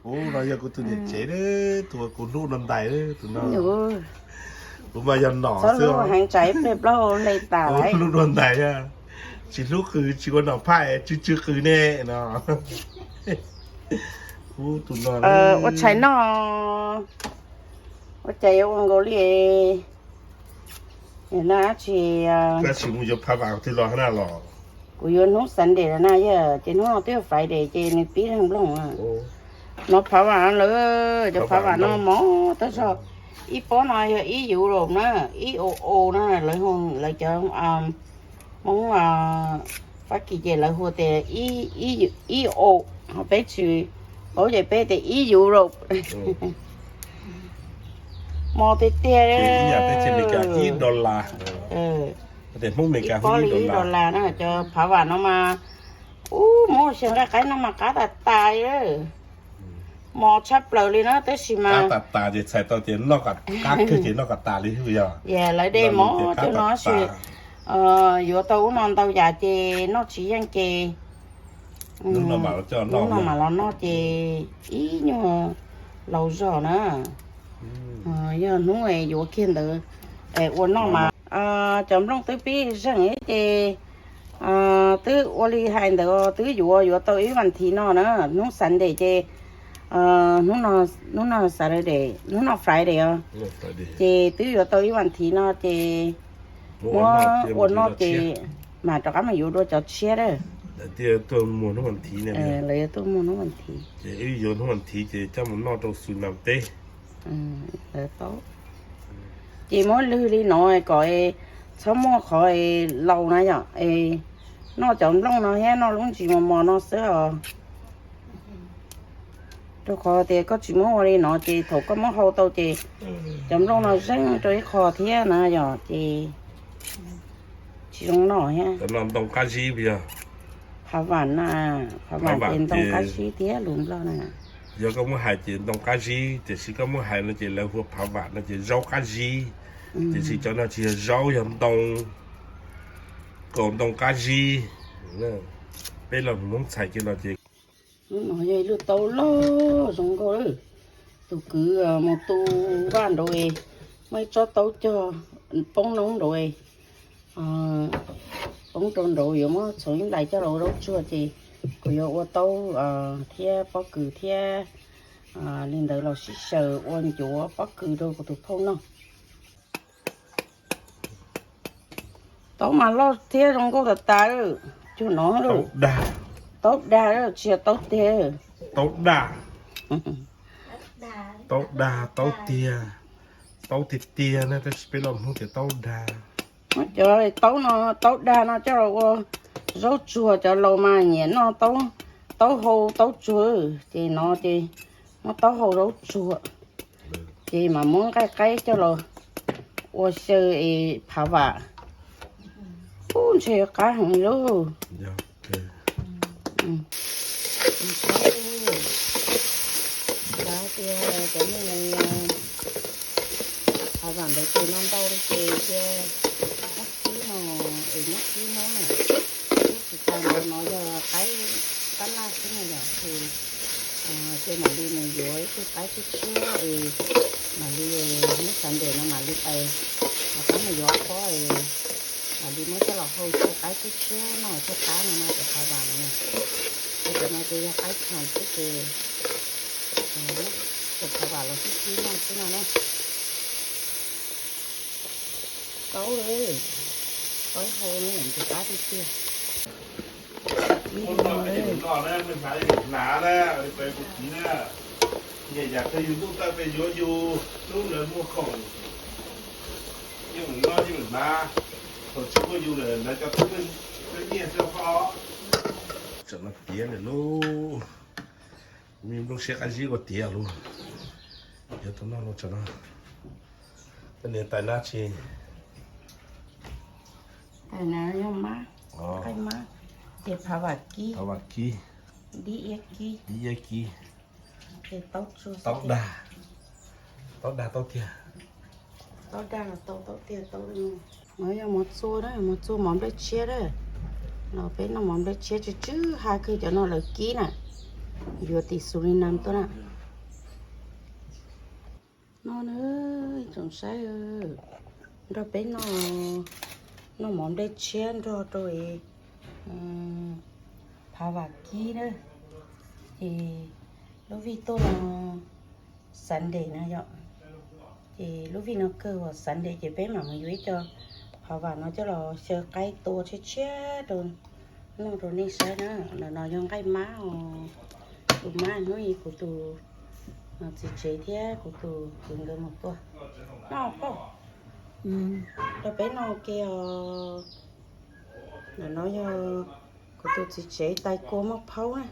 Ub, no yog kuv tus niam tsev, tus uas kuv hlub dua ntais, tus no. Kuv mas yog nom xwb, heev tsam ib pliag plaub hau hle tas lawm. Hlub dua ntais, tsis hlub qws tsis ua nom phaj, tsw tsw qws ne no. Ub, tus no ua tshais noj, ua cas yuav ua nkaus li no tsis, tab sis mus yuav phav vam twg los na los? Kuv yuav hnub Sunday na yog, ces hnub no twb yog Friday ces nws pib leeg nplooj. No phav vam lawm, cov phav vam no mos tab zog. Ib pob no yog ib euro na, ib o o na, lawv cov Hmoob Fab Kis ces lawv hu tias ib o, ho peb tsis paub ces peb tias ib euro. Mos tiag tiag. Ib dollar, ib dollar na, cov phav vam no mas, ub, muab xyaw nqaij qaib no mas qab tas tas. Mos tshaj plaws li na, tab sis mas qab tas tas ces txhais tau tias noj kom qab kawg ces noj kom tas li yog. Lawv de mos cov no sis yuav tau ub no ntau yam ces noj tsis yeej ces hnub no mam los noj ces ib nyuag laus zog na. Yog hnub yuav kiag ntawd ua noj mas. Cov nplooj twb pib zeeg ces twb ua li hais ntawd, twb yuav yuav tau ib vas thiv no na, hnub Sunday ces, hnub no Saturday, hnub no Friday os, ces twb yuav tau ib vas thiv no ces muab ua noj ces mam rov qab mus yuav dua cov tshiab lawm. Lawv yuav tuaj muag hnub vas thiv ces coj mus noj rau Xus Nas teb. Ces muab lwg li no kom txhob muaj qhov laus na yom, noj cov nplooj no thiab noj lub ntsis mos mos no xwb os. Rau qhov tias koj tsis muab ua li no ces thaum koj muab hau tau ces cov nplooj no zeeg rau ib qho thiab na yom, ces tsis zoo noj thiab. Ntoo qab zib yog phav vam na, phav vam ces ntoo qab zib thiab lus Nplog na. Yog koj muab hais ces ntoo qab zib, tiam sis koj muab hais no ces lawv hu phav vam no ces zaub qab zib, tiam sis cov no tsis yog zaub, yog ntoo, kaus ntoo qab zib. Peb los Hmoob txhais kiag no ces. Hnub no yog ib lub taub loj zoo nkauj lawm. Tus kwv mus tu vaj nraud, muaj ib tsob taub cog poob noob nraud, poob rau nraud yuav muab txhoov ib ntais coj los ua zaub tsuag ces kuv yuav ua taub thiab pob kws thiab li ntawd los sib xyaw ua ncuav pob kws rau kuv tus phauj noj. Taub mas loj thiab zoo nkauj tas tas. Cuag no, taub dag, tsis yog taub tiag. Taub dag, taub dag, taub tiag, taub tiag tiag na, tab sis peb los Hmoob tias taub dag. Muab cov taub no, taub dag no coj los ua zaub tsuag, cov laus mas nyiam noj taub hau taub tsuag, ces no ces muab taub hau zaub tsuag, ces mam muab nqaij qaib coj los ua xyaw es phav vam. Ub, ntshe yuav qab heev li lauj. Phav vam ntawd ces no ntau li ces cia nab kib no, es nab kib no na, ib tsis tas ntawd no yog qaib tab laj xwb na yom, ces mam li mus yuav ib tug qaib tshiab tshiab es mam li hnub Sunday no mam li pais rov qab mus yuav ob pob es mam li muab coj los hau xyaw qaib tshiab tshiab noj tshiab qab no no cov phav vam no na. Ces cov no ces yog qaib tshoom xwb ces cov phav vam los sib sib noj xwb no na. Taub, taub hau no ntxim qab tiag tiag. Noj na, hnav na, peb kuv txiv na, nyiam yam twg yus ntuj tawj peb yuav yus, hnub lawv muag khoom, yeej noj yeej hnav, thaum tsis muaj yus lawm hnav cov twb nyiaj xwb os. Tsam no tiav lawm lauj, me nplooj siab qab zib ua tiav lauj, yuav tau noj lauj tsam no. Niam tais nab tsi? Tais na yog mab, qaij mab, ces phav vam kib, phav vam kib, dib iab kib, dib iab kib, ces taub tsuag, taub dag, taub dag taub tiag, taub dag los tau taub tiag taub. No yog mov txua na, mov txua mov nplej tshiab na. Los peb noj mov nplej tshiab tsw tsw ha kawg cov no lawv kib na, yuav tim Surinam tuaj na. No na, tsoom saib, nrog peb noj, noj mov nplej tshiab nrog rau phav vam kib na. Ces lub vij tuaj no Sunday na yom. Ces lub vij no kawg uas Sunday ces peb mam mus yuav ib co phav vam no coj los xyaw qaib tua tshiab tshiab rau noj rau nej saib na. Ntawm no yog nqaij mab os. Tus mab hnub i kuv tus txiv tsev thiab kuv tus kwv nkawd mus tua. Noj pauj, rau peb noj ke os. Ntawm no yog kuv tus txiv tsev tais kua muaj phaub na.